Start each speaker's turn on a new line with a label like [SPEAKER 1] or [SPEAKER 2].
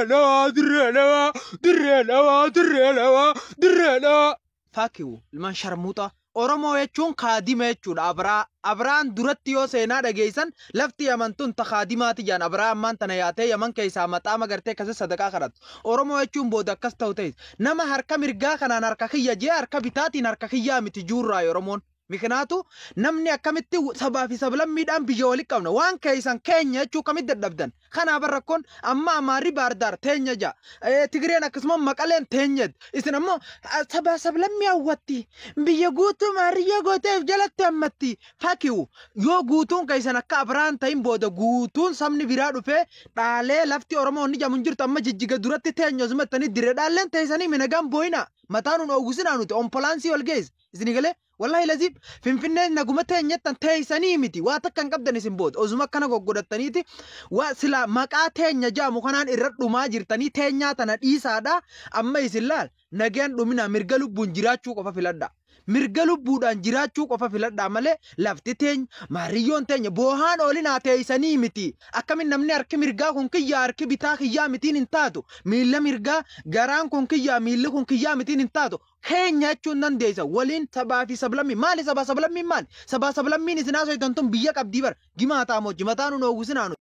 [SPEAKER 1] Dirree Dhawaa, Dirree Dhawaa, Dirree Dhawaa, Dirree Dhawaa, Dirree Dhawaa. Fuck you, ilmaan sharmuuxa. Oromoo jechuun kaadima jechuudha. Abraa. Abraan duratti yoo seenaa dhageessan, lafti Yaman tun ta kaadimaati jaan. Abraa ammaan tana yaatee Yaman keessaa maxaama gartee akkasii sadaqaa kadhatu. Oromoo jechuun booda akkas ta'u ta'es. Nama harka mirgaa kanaan harka kiyya jee, harka bitaatiin harka kiyyaa miti juurraa Oromoon. Mikinaatu namni akkamitti sabaa fi sablammiidhaan biyya walitti qabna? Waan keessan keenya jechuu kamitti dadhabdan? Kanaaf rakkoon amma Amaarri Baardaar teenya ja'a. Tigireen akkasuma Maqaleen teenya. Isin ammoo sabaa sablammii hawwatti. Biyya guutuu maariyyaa gooteef jalatti hammatti. Fuck you, yoo guutuun keessan akka Abiraan ta'in, booda guutuun sabni biraa dhufee dhaalee lafti Oromoo ni jamu hin jirtu. Amma Jijjiga duratti teenya osuma ittanii dire dhaalleen teessanii minagaan boo'ina. Mataa nuun oowwisinaa, nuti ompolaansii ol geesse. Isin galee? Wallahi lazim, Finfinneen naguma teenyettan teessanii miti, waa takka hin qabdan isin. Booda osuma akkana goggodhattaniiti waa sila maqaa teenya jaamu kanaan irra dhumaa jirtanii. Teenyaa tana dhiisaadha. Amma isin laal, nagaan dhumina, mirga lubbuun jiraachuu qofa filadha. Mirga lubbuudhaan jiraachuu qofa filadhaa malee lafti teenya, maariyyoon teenya boohaan oolinaa, teessanii miti. Akkamin namni harki mirgaa kun kiyyaa, harki bitaa kiyyaa mitiin hin taatu? Miilla mirgaa, garaan kun kiyyaa, miilli kun kiyyaa mitiin hin taatu? Keenya jechuun dandeessa waliin. Sabaa fi sablammii maali? Sabaa sablammiin maali? Sabaa sablammiin isin haasoftan tun biyya qabdii bara gimaa taamochi mataa nuun oowwisinaa.